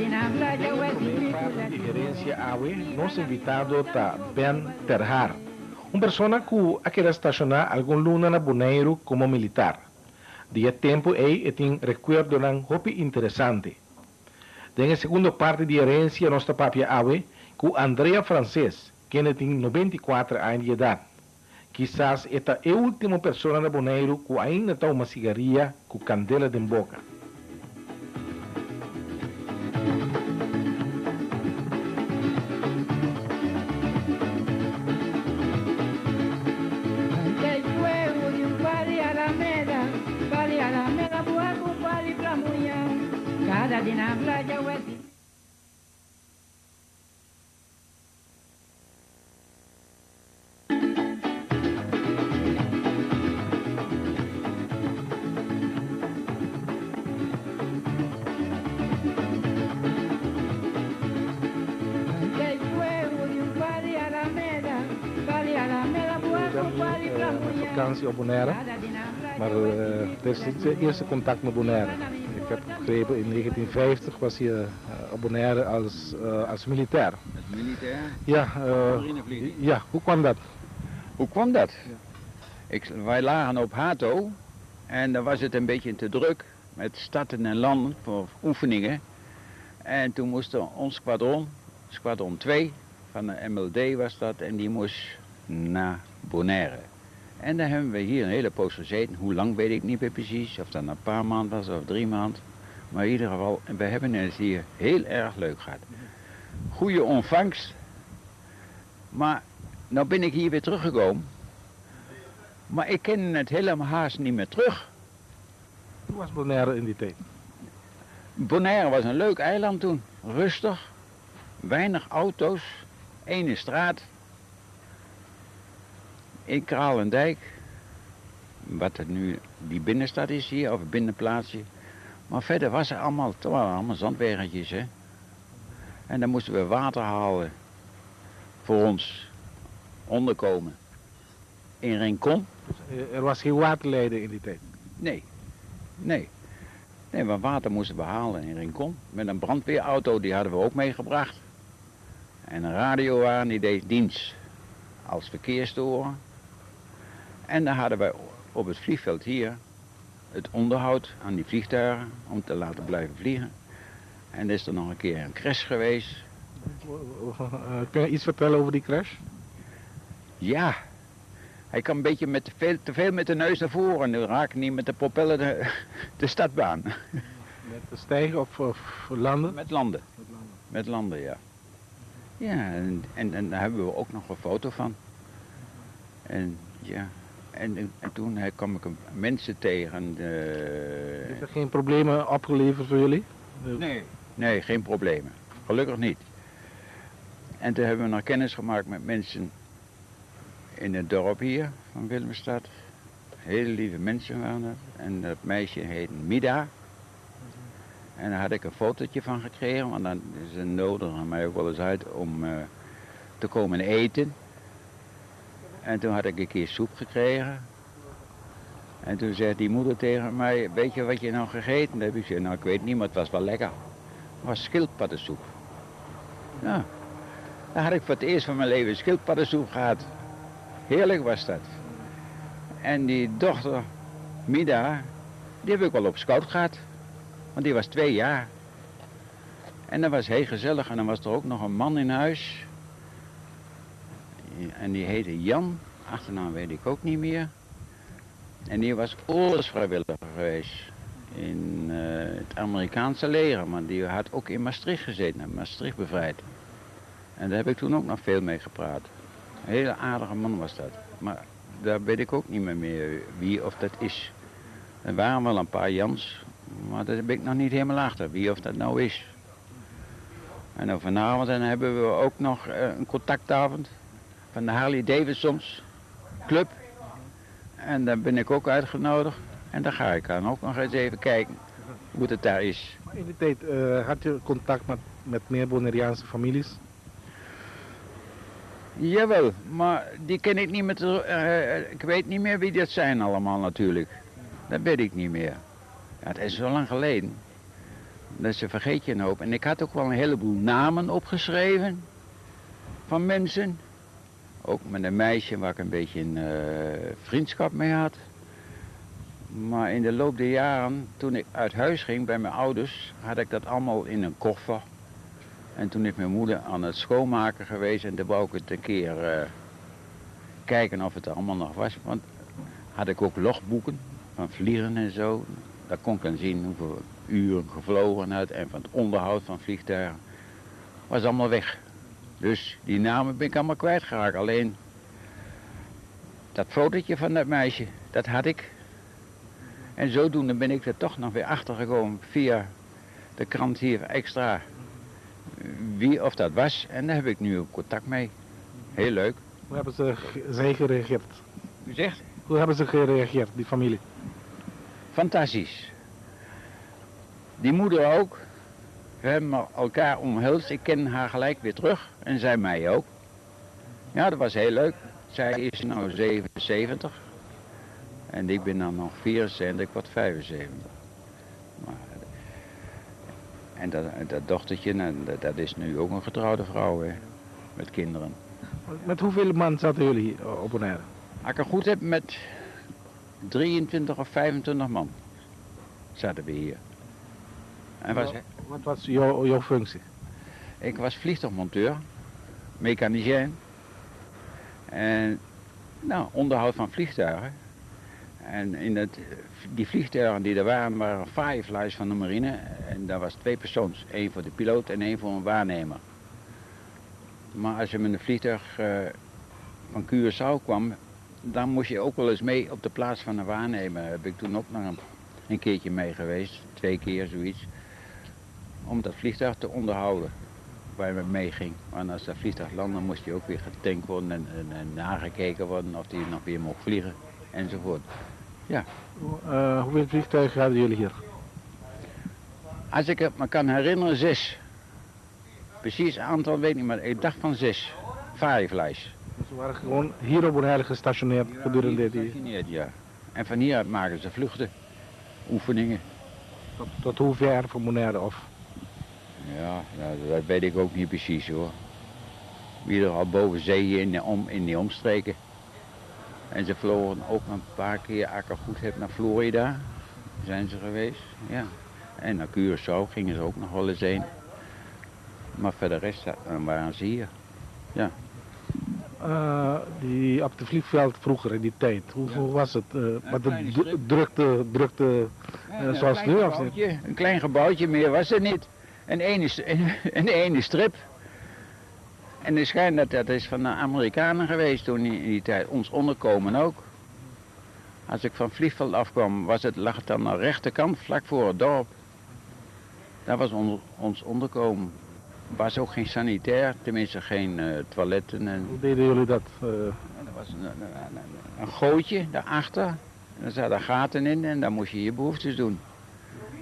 Den e promé parti di Herencia awe, nos invitado ta Ben ter Haar, un persona ku a keda stashoná algun luna na Boneiru komo militar. Di e tempu ei e tin rekuerdonan hopi interesante. Den e segundo parti di Herencia nos ta papia awe ku Andrea Frances, kende tin 94 aña di edat. Kisas e ta e último persona na Boneiru ku ainda ta huma sigaria ku kandela den boka. Met vakantie op Bonaire, maar dit is niet het eerste contact met Bonaire. Ik heb begrepen, in 1950 was je op Bonaire als, als militair. Als militair? Ja, ja, hoe kwam dat? Hoe kwam dat? Ik, wij lagen op Hato en daar was het een beetje te druk met starten en landen voor oefeningen. En toen moest ons squadron, squadron 2 van de MLD was dat, en die moest naar Bonaire. En daar hebben we hier een hele poos gezeten. Hoe lang weet ik niet meer precies, of dat een paar maanden was of 3 maanden. Maar in ieder geval, we hebben het hier heel erg leuk gehad. Goede ontvangst. Maar nou ben ik hier weer teruggekomen. Maar ik ken het helemaal haast niet meer terug. Hoe was Bonaire in die tijd? Bonaire was een leuk eiland toen. Rustig. Weinig auto's. Ene straat. In Kralendijk. Wat het nu die binnenstad is hier, of binnenplaatsje. Maar verder was het allemaal, het waren allemaal zandweggetjes, hè. En dan moesten we water halen voor ons onderkomen. In Rincon. Dus er was geen waterleiding in die tijd? Nee, nee. Nee, maar water moesten we halen in Rincon. Met een brandweerauto, die hadden we ook meegebracht. En een radio aan, die deed dienst als verkeerstoren. En dan hadden wij op het vliegveld hier het onderhoud aan die vliegtuigen om te laten blijven vliegen. En er is er nog een keer een crash geweest. Kun je iets vertellen over die crash? Ja, hij kwam een beetje met te veel met de neus naar voren en nu raakte niet met de propeller de stadbaan. Met de stijgen of landen? Met landen. Met landen, ja. Ja, en daar hebben we ook nog een foto van. En ja, en toen kwam ik mensen tegen. Heeft er geen problemen opgeleverd voor jullie? Nee, nee, geen problemen. Gelukkig niet. En toen hebben we nog kennis gemaakt met mensen in het dorp hier van Willemstad. Hele lieve mensen waren dat. En dat meisje heet Mida. En daar had ik een fotootje van gekregen, want dan ze nodigen mij ook wel eens uit om te komen eten. En toen had ik een keer soep gekregen. En toen zei die moeder tegen mij, weet je wat je nou gegeten hebt? Ik zei, nou ik weet niet, maar het was wel lekker. Het was schildpaddensoep. Ja, daar had ik voor het eerst van mijn leven schildpaddensoep gehad. Heerlijk was dat. En die dochter, Mida, die heb ik wel op scout gehad. Want die was 2 jaar. En dat was heel gezellig. En dan was er ook nog een man in huis. En die heette Jan. Achternaam weet ik ook niet meer. En die was oorlogsvrijwilliger geweest. In het Amerikaanse leger. Maar die had ook in Maastricht gezeten. En Maastricht bevrijd. En daar heb ik toen ook nog veel mee gepraat. Een hele aardige man was dat. Maar daar weet ik ook niet meer wie of dat is. Er waren wel een paar Jans. Maar daar ben ik nog niet helemaal achter, wie of dat nou is. En dan vanavond dan hebben we ook nog een contactavond van de Harley Davidsons Club. En daar ben ik ook uitgenodigd. En daar ga ik dan ook nog eens even kijken hoe het daar is. Maar in die tijd had je contact met meer Bonaireaanse families? Jawel, maar die ken ik niet meer. Ik weet niet meer wie dat zijn allemaal natuurlijk. Dat weet ik niet meer. Ja, het is zo lang geleden. Dus dan vergeet je een hoop. En ik had ook wel een heleboel namen opgeschreven van mensen. Ook met een meisje waar ik een beetje een vriendschap mee had. Maar in de loop der jaren, toen ik uit huis ging bij mijn ouders, had ik dat allemaal in een koffer. En toen is mijn moeder aan het schoonmaken geweest en toen wou ik het een keer kijken of het er allemaal nog was. Want had ik ook logboeken van vliegen en zo. Daar kon ik dan zien hoeveel uren gevlogen had en van het onderhoud van vliegtuigen. Was allemaal weg. Dus die namen ben ik allemaal kwijtgeraakt. Alleen dat fotootje van dat meisje, dat had ik. En zodoende ben ik er toch nog weer achter gekomen via de krant hier extra. Wie of dat was. En daar heb ik nu ook contact mee. Heel leuk. Hoe hebben ze zij gereageerd? U zegt? Hoe hebben ze gereageerd, die familie? Fantastisch. Die moeder ook. We hebben elkaar omhelst. Ik ken haar gelijk weer terug. En zij mij ook. Ja, dat was heel leuk. Zij is nu 77. En ik ben dan nog 74, ik word 75. Maar, en dat dochtertje, nou, dat is nu ook een getrouwde vrouw, hè, met kinderen. Met hoeveel man zaten jullie hier op Bonaire? Als ik het goed heb, met 23 of 25 man zaten we hier. En was, wat was jouw functie? Ik was vliegtuigmonteur, mechanicien. En nou, onderhoud van vliegtuigen. En in die vliegtuigen die er waren, waren Fireflies van de marine. En daar was 2 persoons. 1 voor de piloot en 1 voor een waarnemer. Maar als je met een vliegtuig van Curaçao kwam, dan moest je ook wel eens mee op de plaats van een waarnemer. Daar heb ik toen ook nog een keertje mee geweest, 2 keer zoiets. Om dat vliegtuig te onderhouden, waar we mee ging. Want als dat vliegtuig landde, moest die ook weer getankt worden en nagekeken worden of die nog weer mocht vliegen enzovoort. Ja. Hoeveel vliegtuigen hadden jullie hier? Als ik het me kan herinneren, 6. Precies het aantal weet ik niet, maar ik dacht van 6. Fireflies. Dus ze waren gewoon hier op Bonaire gestationeerd gedurende die... Gestationeerd, ja. En van hieruit maken ze vluchten, oefeningen. Tot hoe ver van Bonaire of? Ja, nou, dat weet ik ook niet precies hoor. In ieder geval boven zee in die omstreken. En ze vlogen ook een paar keer, als ik het goed heb, naar Florida. Zijn ze geweest, ja. En naar Curaçao gingen ze ook nog wel eens heen. Maar voor de rest dan waren ze hier, ja. Die op het vliegveld vroeger in die tijd, hoe was het? Wat de drukte, zoals nu? Of niet? Een klein gebouwtje, meer was het niet. En ene strip. En het schijnt dat dat is van de Amerikanen geweest toen in die tijd. Ons onderkomen ook. Als ik van het vliegveld afkwam, lag het aan de rechterkant, vlak voor het dorp. Daar was ons onderkomen. Er was ook geen sanitair, tenminste geen toiletten. En... Hoe deden jullie dat? Ja, er was een gootje daarachter. En daar zaten gaten in en daar moest je je behoeftes doen.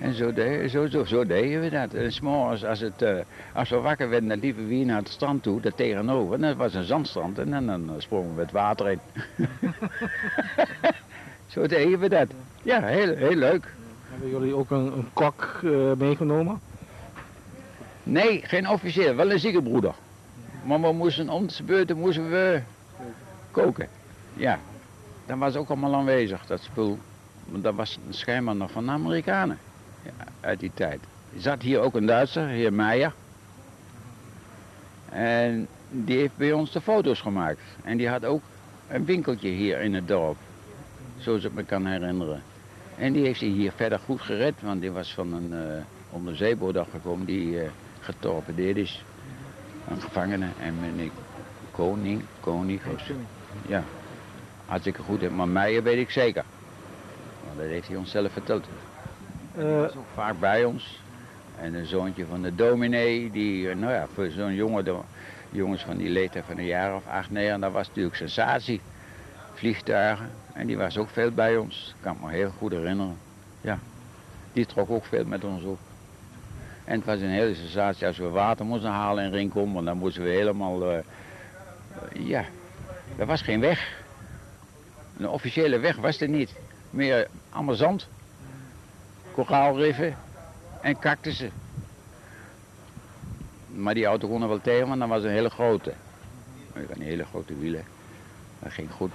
En zo deden we dat. En 's morgens, als we wakker werden, dan liepen we hier naar het strand toe, daar tegenover. En dat was een zandstrand en dan sprongen we het water in. Zo deden we dat. Ja, heel, heel leuk. Hebben jullie ook een kok meegenomen? Nee, geen officier, wel een ziekenbroeder. Maar we moesten om de beurt moesten we koken. Ja, dat was ook allemaal aanwezig, dat spul. Want dat was schijnbaar nog van de Amerikanen. Ja, uit die tijd. Er zat hier ook een Duitser, heer Meijer. En die heeft bij ons de foto's gemaakt. En die had ook een winkeltje hier in het dorp. Zoals ik me kan herinneren. En die heeft zich hier verder goed gered, want die was van een onderzeeboot afgekomen die getorpedeerd is. Een gevangene en meneer Koning, Koning, ja, hartstikke goed. Maar Meijer weet ik zeker. Want dat heeft hij ons zelf verteld. Hij was ook vaak bij ons. En een zoontje van de dominee, die, nou ja, voor zo'n jongen, de jongens van die leeftijd van een jaar of 8, 9, dat was natuurlijk sensatie. Vliegtuigen, en die was ook veel bij ons, kan ik me heel goed herinneren. Ja, die trok ook veel met ons op. En het was een hele sensatie als we water moesten halen in Rincon, want dan moesten we helemaal, ja, er was geen weg. Een officiële weg was er niet. Meer allemaal zand, koraalriffen en cactussen. Maar die auto kon er wel tegen, want dat was een hele grote. Met een hele grote wielen. Dat ging goed.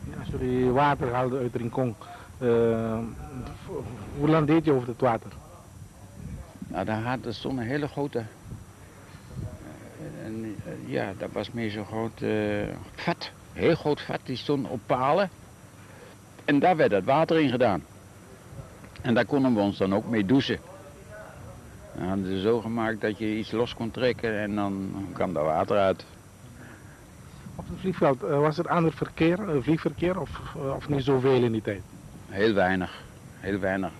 Ja, als jullie water haalden uit Rincon, hoe lang deed je over het water? Nou, daar had, er stond een hele grote... En, ja, dat was meer zo'n groot vat. Heel groot vat, die stond op palen. En daar werd het water in gedaan. En daar konden we ons dan ook mee douchen. Dan hadden ze zo gemaakt dat je iets los kon trekken en dan kwam daar water uit. Op het vliegveld, was er ander verkeer, vliegverkeer of niet zoveel in die tijd? Heel weinig, heel weinig.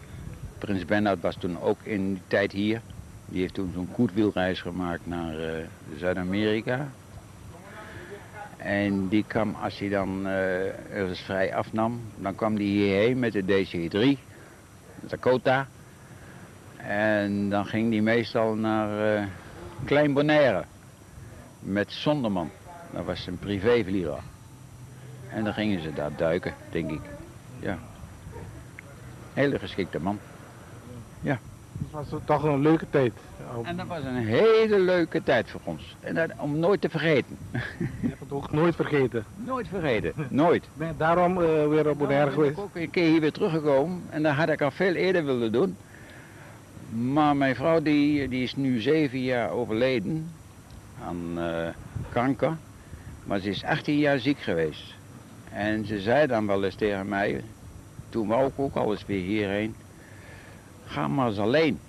Prins Bernhard was toen ook in die tijd hier. Die heeft toen zo'n koetwielreis gemaakt naar Zuid-Amerika. En die kwam, als hij dan ergens vrij afnam, dan kwam die hierheen met de DC-3, de Dakota. En dan ging die meestal naar Klein Bonaire met Sonderman. Dat was een privévlieger. En dan gingen ze daar duiken, denk ik. Ja. Hele geschikte man. Ja. Dus was het toch een leuke tijd? En dat was een hele leuke tijd voor ons. En dat, om nooit te vergeten. Je hebt het ook nooit vergeten? Nooit vergeten, nooit. Ben je daarom weer op Bonaire geweest? Ik ben ook een keer hier weer teruggekomen. En dat had ik al veel eerder willen doen. Maar mijn vrouw die is nu 7 jaar overleden aan kanker. Maar ze is 18 jaar ziek geweest. En ze zei dan wel eens tegen mij, toen wou ik ook al eens weer hierheen. Ga maar eens alleen.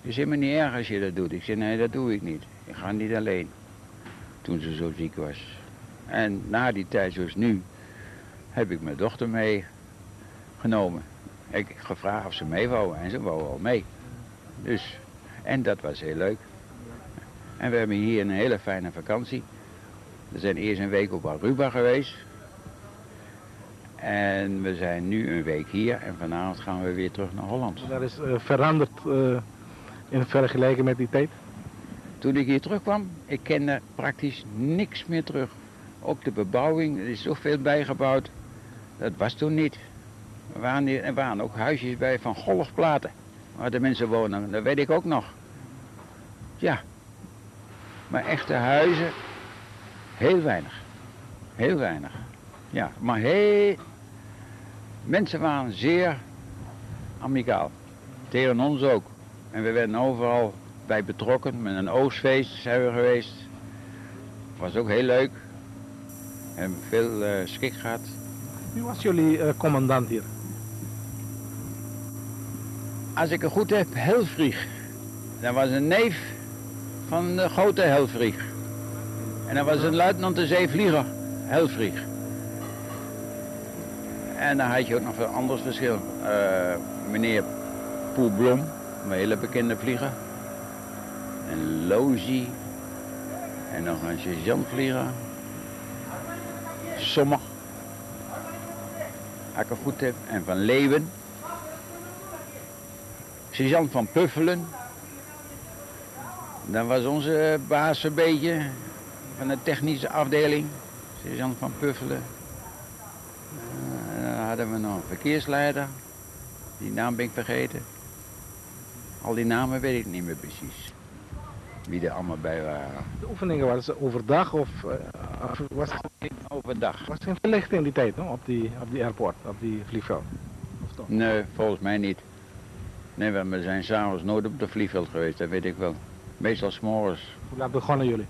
Het is helemaal niet erg als je dat doet. Ik zei, nee, dat doe ik niet. Ik ga niet alleen. Toen ze zo ziek was. En na die tijd, zoals nu, heb ik mijn dochter meegenomen. Ik heb gevraagd of ze mee wou en ze wou al mee. Dus, en dat was heel leuk. En we hebben hier een hele fijne vakantie. We zijn eerst een week op Aruba geweest. En we zijn nu een week hier en vanavond gaan we weer terug naar Holland. Dat is veranderd in vergelijking met die tijd? Toen ik hier terugkwam, ik kende praktisch niks meer terug. Ook de bebouwing, er is zoveel bijgebouwd. Dat was toen niet. Er waren ook huisjes bij van golfplaten waar de mensen wonen, dat weet ik ook nog. Ja, maar echte huizen, heel weinig. Heel weinig. Ja, maar heel... Mensen waren zeer amicaal. Tegen ons ook. En we werden overal bij betrokken. Met een oogstfeest zijn we geweest. Was ook heel leuk. We hebben veel schik gehad. Wie was jullie commandant hier? Als ik het goed heb, Helfrich. Dat was een neef van de grote Helfrich. En dat was een luitenant de zeevlieger, Helfrich. En dan had je ook nog een ander verschil. Meneer Poelblom, een hele bekende vlieger. En Lozie. En nog een sergeantvlieger. Sommer. Als ik het goed heb. En Van Leeuwen. Sergeant van Puffelen. Dat was onze baas een beetje. Van de technische afdeling. Sergeant van Puffelen. Dan hadden we nog een verkeersleider. Die naam ben ik vergeten. Al die namen weet ik niet meer precies. Wie er allemaal bij waren. De oefeningen waren ze overdag of was het overdag? Was er geen verlichting in die tijd, no? op die airport, op die vliegveld? Of toch? Nee, volgens mij niet. Nee, we zijn s'avonds nooit op de vliegveld geweest, dat weet ik wel. Meestal 's morgens. Hoe laat begonnen jullie?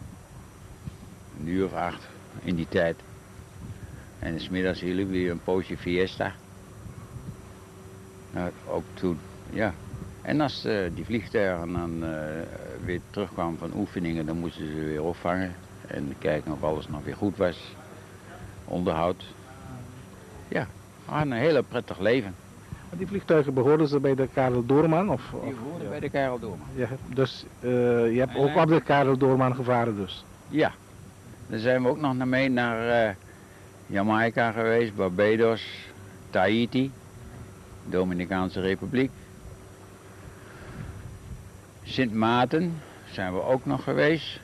8:15 in die tijd. En 's middags hielden we weer een poosje fiesta. Nou, ook toen, ja. En als die vliegtuigen dan weer terugkwamen van oefeningen, dan moesten ze weer opvangen. En kijken of alles nog weer goed was. Onderhoud. Ja, we hadden een heel prettig leven. Maar die vliegtuigen behoorden ze bij de Karel Doorman? Of, die behoorden bij de Karel Doorman. Ja, dus je hebt ook op de Karel Doorman gevaren dus? Ja. Dan zijn we ook nog mee naar Jamaica geweest, Barbados, Tahiti, Dominicaanse Republiek. Sint Maarten zijn we ook nog geweest.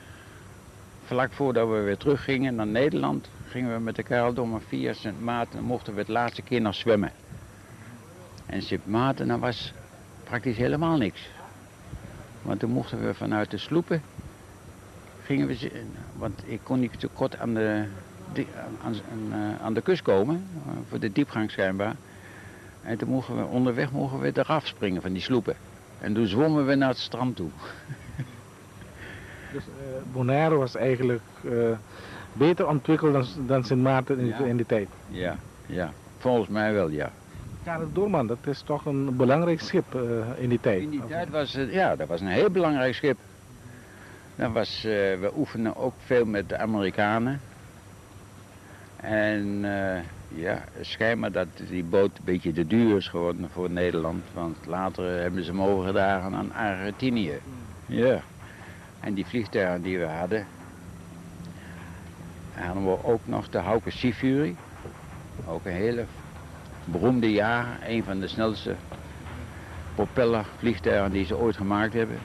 Vlak voordat we weer teruggingen naar Nederland, gingen we met de Karel Doorman via Sint Maarten, mochten we het laatste keer nog zwemmen. En Sint Maarten, dat was praktisch helemaal niks. Want toen mochten we vanuit de sloepen, gingen we, want ik kon niet te kort aan de, aan, aan, aan de kust komen, voor de diepgang schijnbaar. En toen mochten we onderweg mogen we eraf springen van die sloepen. En toen zwommen we naar het strand toe. Dus Bonaire was eigenlijk beter ontwikkeld dan Sint Maarten in, ja. in die tijd? Ja, ja, volgens mij wel, ja. Karel Doorman, dat is toch een belangrijk schip in die tijd? In die tijd was het, ja, dat was een heel belangrijk schip. Dat was, we oefenen ook veel met de Amerikanen. En ja, schijnbaar dat die boot een beetje te duur is geworden voor Nederland. Want later hebben ze hem overgedragen aan Argentinië. Ja. En die vliegtuigen die we hadden, hadden we ook nog de Hawker Sea Fury. Ook een hele beroemde jager, een van de snelste propellervliegtuigen die ze ooit gemaakt hebben.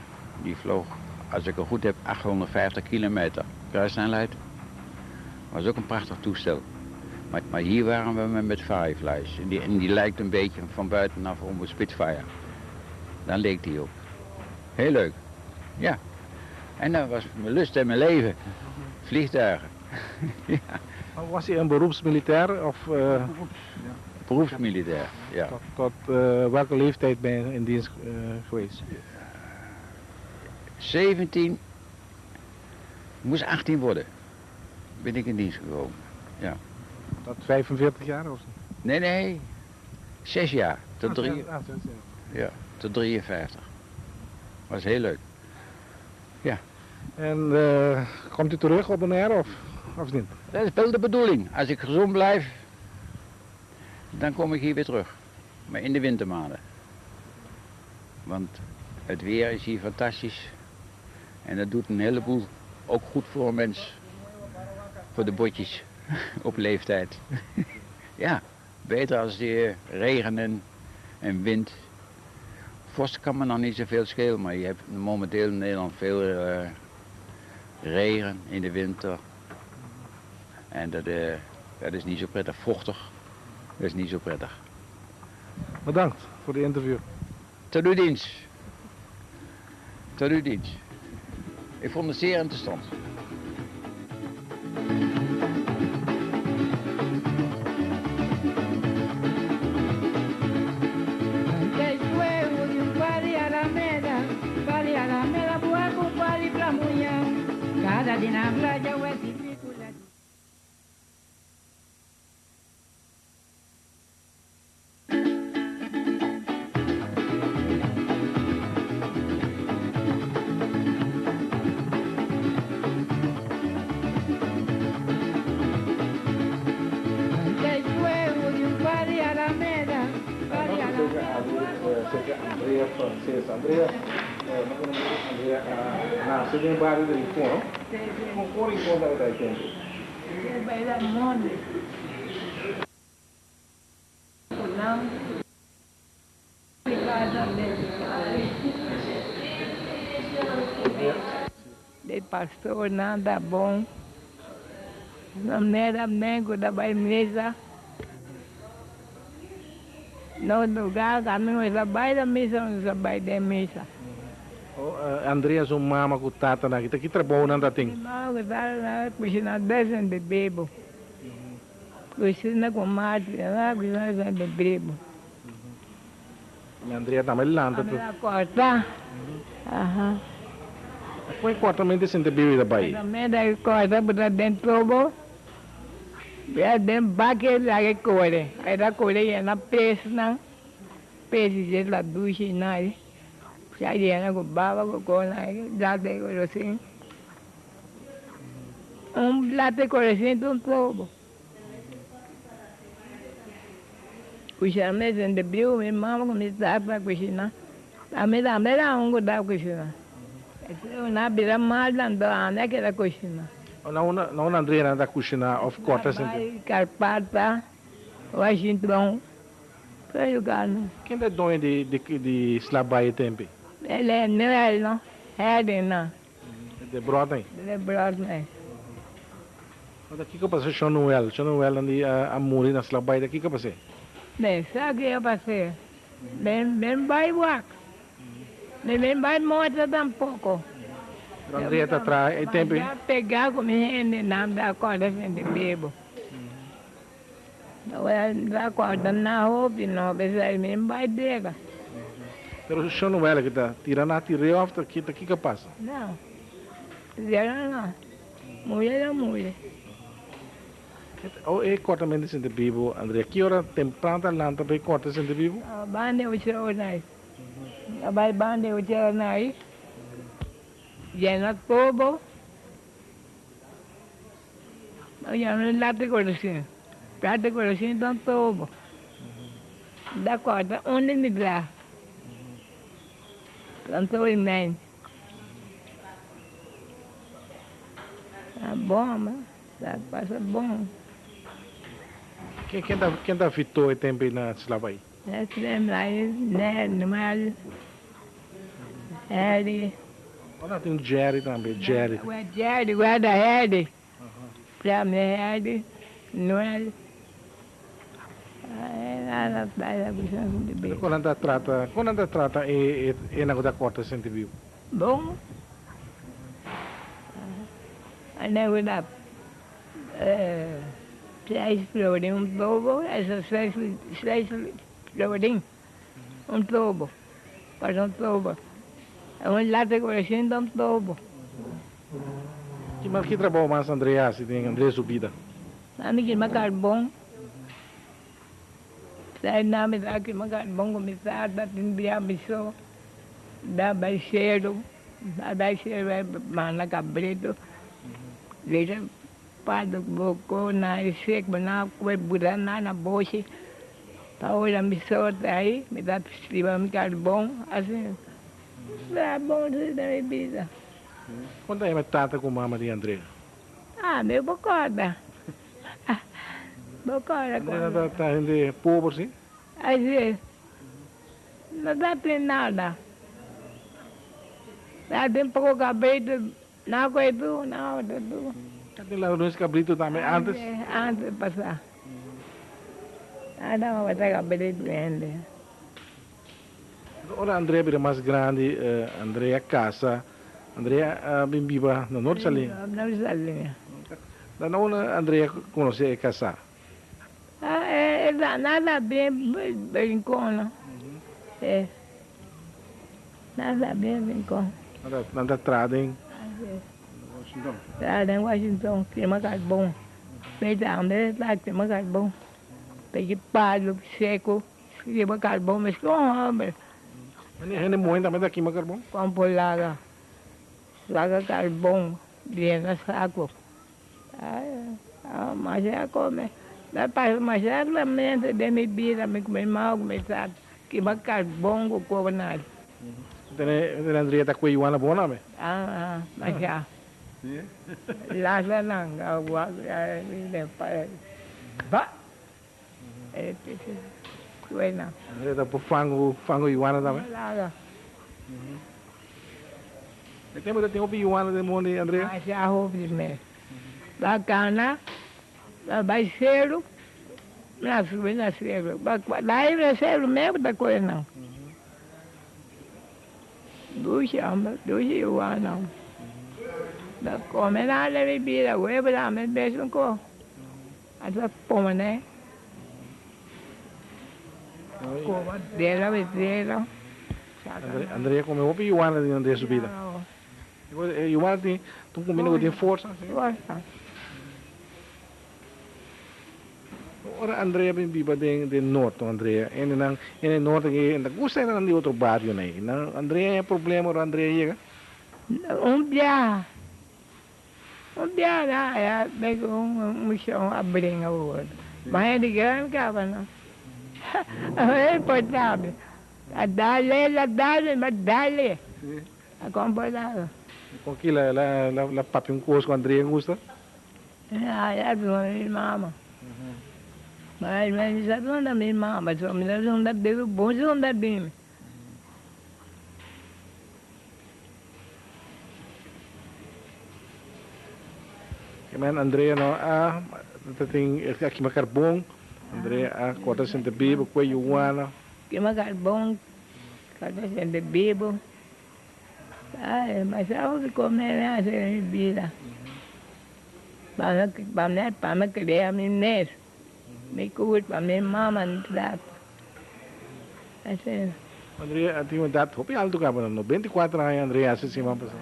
Die vloog, als ik het goed heb, 850 kilometer kruissnelheid. Was ook een prachtig toestel. Maar hier waren we met Fireflies. En die lijkt een beetje van buitenaf op een Spitfire. Daar leek die op. Heel leuk. Ja. En dat was mijn lust en mijn leven. Vliegtuigen. Ja. Was hij een beroepsmilitair? Of, Beroepsmilitair, ja. Tot welke leeftijd ben je in dienst geweest? 17, ik moest 18 worden. Ben ik in dienst gekomen, ja. Tot 45 jaar of zo? Nee, nee. 6 jaar. Tot, 6 jaar. Ja, tot 53. Was heel leuk. Ja. En komt u terug op Bonaire of niet? Dat is wel de bedoeling. Als ik gezond blijf, dan kom ik hier weer terug. Maar in de wintermaanden. Want het weer is hier fantastisch. En dat doet een heleboel ook goed voor een mens. Voor de botjes op leeftijd. Ja, beter als die regen en wind. Vorst kan me nog niet zoveel schelen, maar je hebt momenteel in Nederland veel regen in de winter. En dat is niet zo prettig. Vochtig, dat is niet zo prettig. Bedankt voor de interview. Tot uw dienst. Tot uw dienst. Ik vond het zeer interessant. Andrea Frances. Andrea, Andrea, nace en el barrio de Rincón, ¿no? ¿Cómo Rincón da el tiempo? De pastor nada bom. Não era nego da mesa. No lugar, caminho da baila missa, não vai de missa. Oh, Andrea, sua mama com tata na que trabalho não tem? Mama com tata na cozinha descem de bebo. Cozinha com mate, na cozinha de bebo. E Andrea também lanta. Ela corta. Aham. Qual cortamento se bebe da Bahia? Também daí corta, botar dentro do dentro baque lá que corre. Aí da corre é na presa, peixe de la duche na. Já ia com baba com cona, já de assim. Um late correcendo um tobo. Cozinhar mesmo de brio, minha mama começava para cozinhar. A minha também era um que dava cozinhar. Eu não beira mal, não é que era cozinhar. Não, Andrea não cozinhar, of corta sempre. Carpata, Washington, foi lugar não. Quem é dono de Slabai tempo? Ele é Noel, não? É não. De Broadway? De Broadway. Mas aqui que eu passei, João Noel. João Noel ali a morrer na Slabai, daqui que eu passei? Bem, sabe o que eu passei? Bem, bem, vai, walk. Mi no bai mostra tampoco. Pero Andrea ta traha e tempo ei. M'a pega cu mi hendenan ta corda sende bebo. Ta corda na hopi no, p'esei mi no bai dera. Pero Shon Noel ki ta tira na tir'é of ta kiko a pasa? No, tira no. Muri ta muri. O e cortament di sende bibu, Andrea, ki ora tempran ta lanta pa e corta sende bibu? Banda e ocho ora nai. A bai banda e ocho ora nai. Yena tobo. Yena lata corazon. Lata corazon ta tobo. Da corta unda mi bla. Tanto e mei. Ta bon, ma ta pasa bon. Ken ken ta ken ta fitó e tempu ei na Slabay? Slabay Noel, Harry. Ora tin Jerry tambe, Jerry. Jerry, guarda Harry. Prame Harry, Noel. Kon nan ta trata, kon nan ta trata e e nan ku ta kòrta senti bibu? Bon. Nan ku ta seis florin un tobo, esa seis seis florin un tobo, pa un tobo. Un lata ku ta un tobo. Ki mas ki trabou mas André hasi den André su bida? Ami kima karbon. Sai na mi ta kima karbon ku mi tata tin bia mi so da bai seru a bai seru bai manda kabritu lita palu boko na e sek na kue bura na na boshi pa ora mi so ta ai mi ta striba mi karbon asin ta bon si den mi bida. Kon ta yama tata ku mama di Andrea? Ah, mi bo corda. Bo corda Andrea ta ta hende pober si? Asi es. No ta tin nada. Ta tin poco cabrito na coe tu, na otro tu. Ta tin ladrones cabrito tambe antes? Antes pasa. Nada tabata cabrito hende. Ora Andrea bira mas grandi, Andrea casa. Andrea a bin biba na Noord Saliña. Noord Saliña. Na unda Andrea conoce e casa? Nada bien Rincon. Nada bien Rincon. Nan ta traha den Washington? Traha den Washington, kima carbon. Mi tambe ta kima carbon. Peki palo seco. Kima karbon mes kon homber. Mane hende muhe tambe ta kima karbon? Kon por laga saka karbon yena sako. Masha kome. Ta pasa masha lamento den mi bida mi ku mi mama ku mi tata kima karbon ku kokonat. Tene Andria ta kue yuana bon tambe? Masha. Lasa nan ba. André ta por fango fango yuana tambe? E tempo ta tin hopi yuana den mondi André? Masha hopi mes. Bacana, ba bai seru, na subi na seru. Dai na seru mes bo ta kohe nan. Dushi homber, dushi yuana. Ta kome nan den mi bida, webo tambe mesun kos. A ta pone koba dela bedela. Andrea come hopi yuana den Andrea su bida. Yuana tin un cuminda cu tin forsa. Forsa. Ora Andrea bin biba den den norte Andrea ene nan ene norte ke ta gusta ene nan di otro bario nei. Nan Andrea haña problema ora Andrea yega? Un biaha. Un biaha nan haya bek un mushon a bringa ku otro. Ma hende gran kaba no. E importá mi. A dale, el a dale, mi a dale. A komportá. Kon kila el a papia un kos ku Andrea gusta? El a duna mi mama. Ma mi sa duna mi mama, so mi ta duna bebe bon duna bimi. Ke men Andrea no a ta tin a kima karbon, Andrea a kòrta sente bibu kue yuana. Kima karbon, kòrta sente bibu. Ay, masha hopi kos mi a hasi den mi bida. Pa mi pa mi kria mi mes, mi kurpa, mi mama, mi tata. Asina. Andrea a tin un edat hopi altu kaba, 94 aña Andrea hasi siman pasá.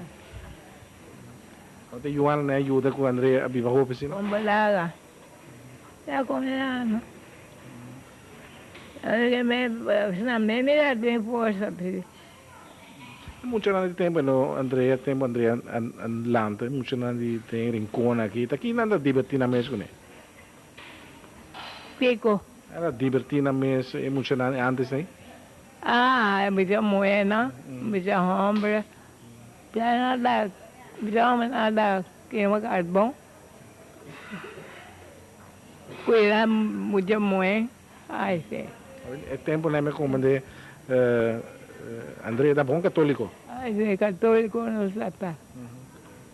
Tabata Juana na e yuda ku Andrea a biba hopi asina. Kon balaga. Ya kon lama. Asina mi mira tin forsa. Muchanan di tempu no Andrea tempu Andrea a lanta muchanan di den Rincon aki ta kinan ta diberti nan mes kuné? Kiko? Nan ta diberti nan mes e muchanan antes ei? Ah e mucha muhernan mucha homber ya nan ta mucha homber nan ta kema karbon kuida mucha muher. Ay, sí. E temponan mi a comprende Andrea ta bon catolico. Ay, sí, catolico nos ta ta.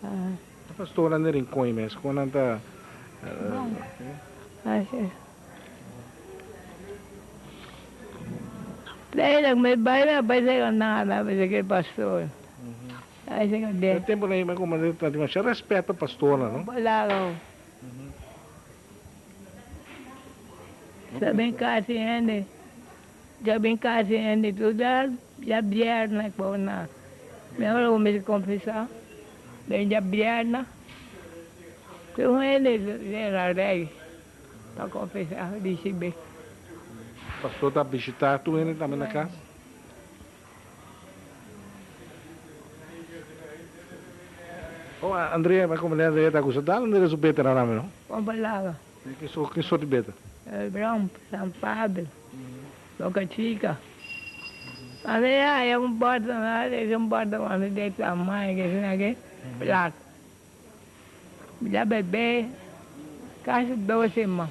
E pastornan den Rincon mes, con nan ta. Bon. Ay, sí. Pero mi bai mi a bai sega nada, mi sega e pastor. Ay, sega de. E temponan mi a comprende ta tin masha respet pa pastornan, no? Claro. Sa bin kasi hende, sa bin kasi hende tur djabièrnè ku na mi ora ku mi ta konfesá den djabièrnè tur hende ta rei pa konfesá risibí. Pastor ta bishitá tur hende tambe na kas? Oh, Andrea, mi comprende Andrea ta gusta dal Andrea su beta na rame, no? Con palabra. Ki so, ki sort di beta? El Bronx, San Pablo, Boca Chica. Andrea haya un bòrda na es un bòrda cuando de tamaño que asina ke plat. Ya bebe casi dos siman.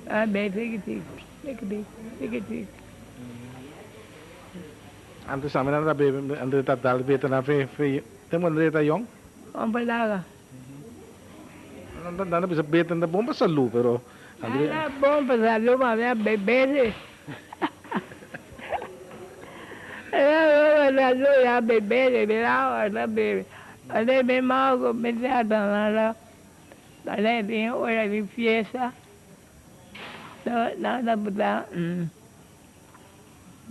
A bebe tiki tiki, tiki tiki, tiki tiki. Antes tambe nan ta bebe, André ta dal beta na fe, fe, tempo André ta yong. Homber laga. Nan ta bisa beta ta bon pa salú, pero André. Ta bon pa salú, ma mi a bebe si. Ta bon pa salú, mi a bebe si, mi a ta bebe. André mi mama ku mi tata nan ta, André tin ora di fiesta, nan ta buta.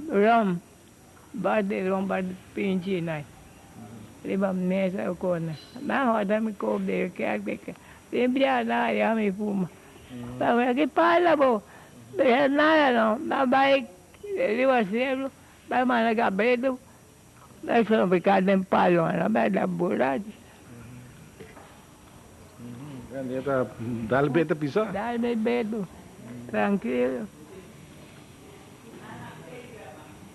Rom, bati rom bati pinchi nai riba mesa kona. Ma hota mi kobe kek tin bia na ya mi fuma. Pa ki pala bo? Bisa nada no. Ma bai riba sero bai manda kabritu bai tropiká den palo nan bai da burachi. Dal beto pisa. Dal beto trankilo.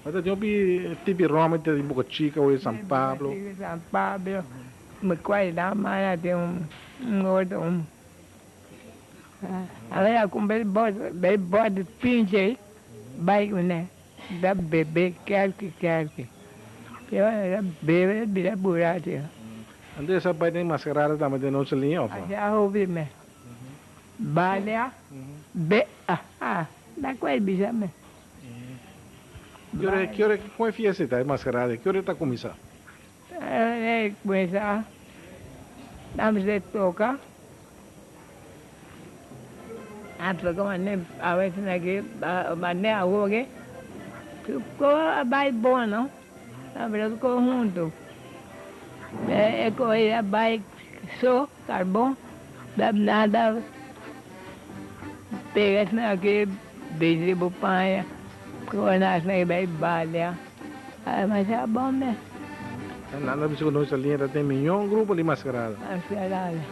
Mas ta tin hopi tipi rom ta tin Boca Chica o San Pablo. San Pablo mi cual nan manda tin un otro un a cumpra e bote pinche bay cune ta bebe kerki kerki ta bebe bira burachi. Antes a bai den mascarada tambe den nos liña of no? Asha hopi me. Balia be aha na cual bisa me. Ki ora ki ora con e fiesta ta e mascarada ki ora ta cuminsa? E cuminsa nan mester toca a toca mane awe asina aki mane awo aki tur cosa a bai bon no. Abra conhunto. E coge a bai so carbon da nada pega esnan aki bisti bo paña cona esnan aki bai balia masha bon mes. Nan a bisa cu nos Saliña ta den miyon grupo di mascarada. Mascarada.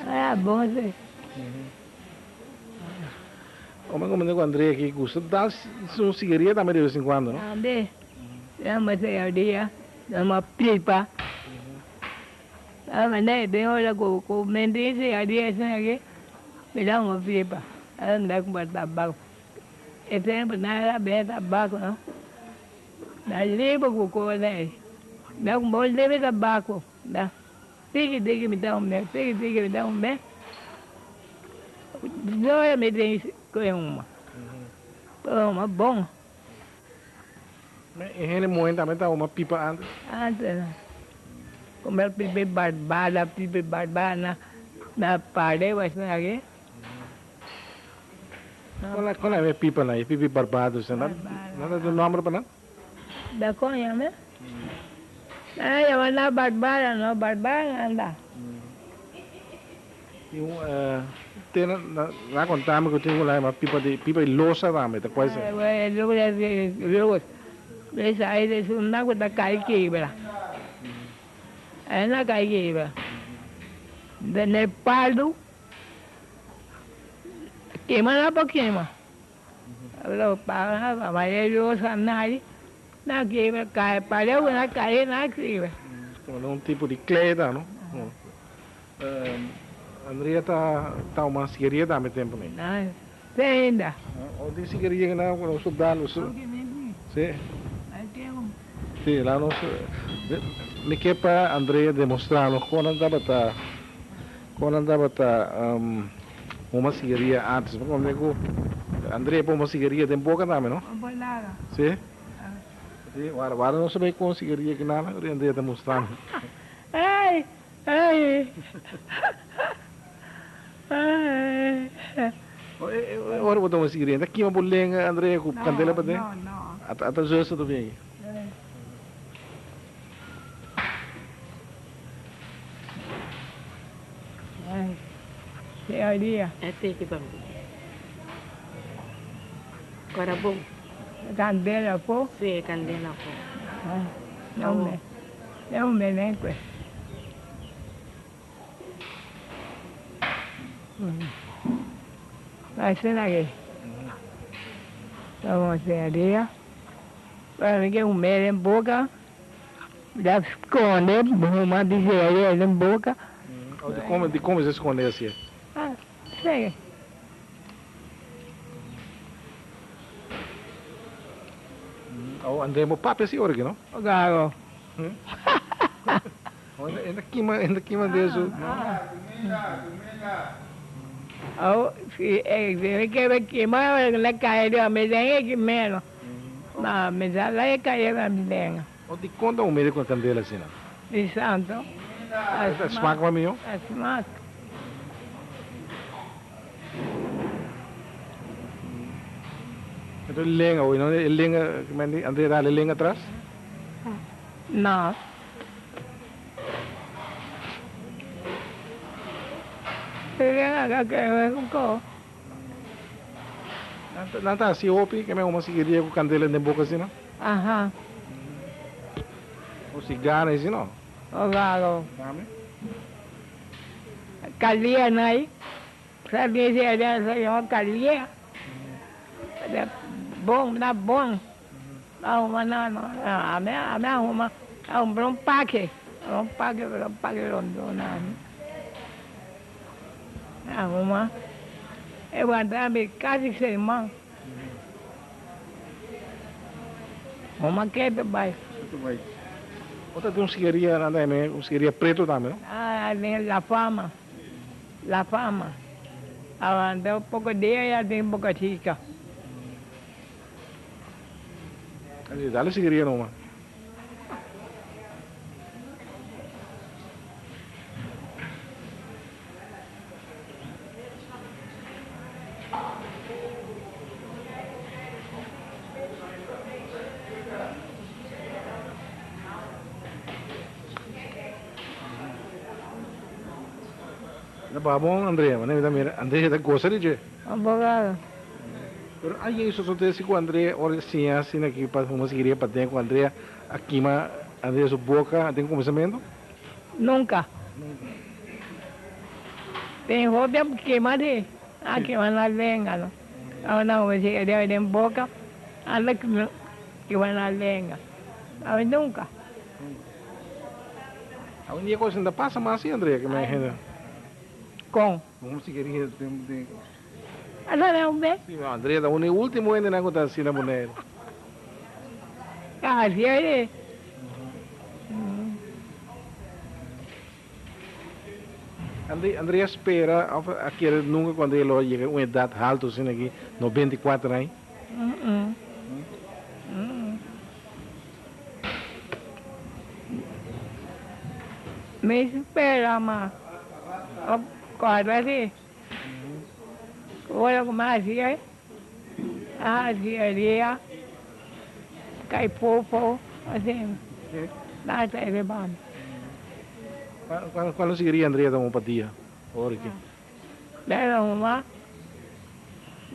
Era bon si. Ome como cu Andrea aki gusta dal un sigaria tambe de vez en cuando, no? Tambe. Dama sigaria, dama pipa. Dama ne den ora cu cu mi tin sigaria asina aki, mi da un pipa. Ahora mi ta cumpra tabaco. E tempo nan era bebe tabaco, no? Na libo cu cosa ei. Mi a cumpra un libo tabaco, da. Tiki tiki mi ta hume, tiki tiki mi ta hume. Dora mi tin ku e huma. Pero huma bon. E hende muhé tambe ta huma pipa antes? Antes no. Come pipa barbada, pipa barbada na na pared asina aki. Kon nan e pipanan, e pipi barbado asina? Nan ta duna nomber pa nan? Da kon yama? Nan a yama nan barbada no, barbada nan da. Tin un te nan a konta mi ku tin un yama pipa di pipa di losa tambe, ta kual esei? Esa es una ku ta kai kebra, e na kai kebra. Den e palu. Kema nan por kema. Lo paga pa maya losa nai na kebra kai pareu na kai na kebra. Como un tipo di klei ta no? Andrea ta tuma sigaria tambe tempo nei? Na te ainda. O tin sigaria ki nan ku nos ta dal. Si. Si la nos mi ke pa Andrea demostra nos kon nan tabata. Kon nan tabata huma sigaria antes? Mi konta ku André por huma sigaria den boka tambe, no? Si? Si, wara wara nos a bai kon sigaria ki nan, ora André ta mustra mi. Ay, ay, ay. Ora bo ta huma sigaria, ta kima bo lenga, André, ku kandela paden? No, no. Ata zuster ta bin aki. E tiki pa mi. Ora bon. Candela po? Si, e candela po. No me ven. Asina ke vamos a Para mi ke un mere den boka, da skonde huma di sigaria den boka. Dikon dikon mester skonde asia? Ah, sege. Oh, André, bo papia si ora aki, no? Claro. E ta kima, e ta kima den su. Oh, si e mi kere kima, na kai riba mi den e kimeno. Ma mi sa la e kai riba mi den. Oh, dikon ta humede ku e kandela asina? Di santo. E smak mas mihó? E smak. Enton e lenga, e lenga, André dal e lenga atras? No. Nan ta hasi hopi ke men huma sigaria ku kandela den boka asina? Aha. O sigar asi no? Claro. Dame. Kalia nai. Sa yama kalia. Bon, na bon. A huma no no ami ami a huma a humpra un pake un pake un pake rondó na ami a huma e wanta ami kasi seman huma ketu bai. Ketu bai. Bo ta tin un sigaria nan tambe un sigaria preto tambe no? Ah den la fama la fama a wanta poko dia ya tin boca chica. Dale sigaria numa. Ta bon Andrea, manera mi ta mira Andrea ta gosa di dje. Abogado. Pero a Yesus no ta deci cu Andrea ora e siña asina aki pa huma sigaria paden cu Andrea a kima Andrea su boca den cuminsamentu? Nunca. Den hopi a kima si, a kima na lenga no. Ora nan huma sigaria den boca a ta kima na lenga. Awe nunca. Awendia cos no ta pasa mas si Andrea kima hende. Con? Huma sigaria den. Asa na un be? Si, Andrea ta un e ultimo hendenan ku ta asina Boneiru. Ta hasi aye. Andrea spera of a kere nunka ku Andrea lo a yega un edat haltu asina aki, 94 aña? Mi spera ma kòrda si ora ku mi hasié, a hasi e dia kai pofo asina nan ta riba mi. Kual lo sigiria Andrea ta un pa dia ora ki? Bèla huma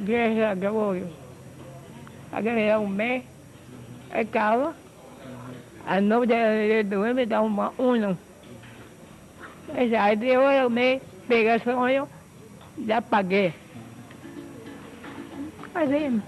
Grecia Gregorio a keda un mes e kaba a no de duerme ta huma uno esaki ora mi pega soño ya pagué asina.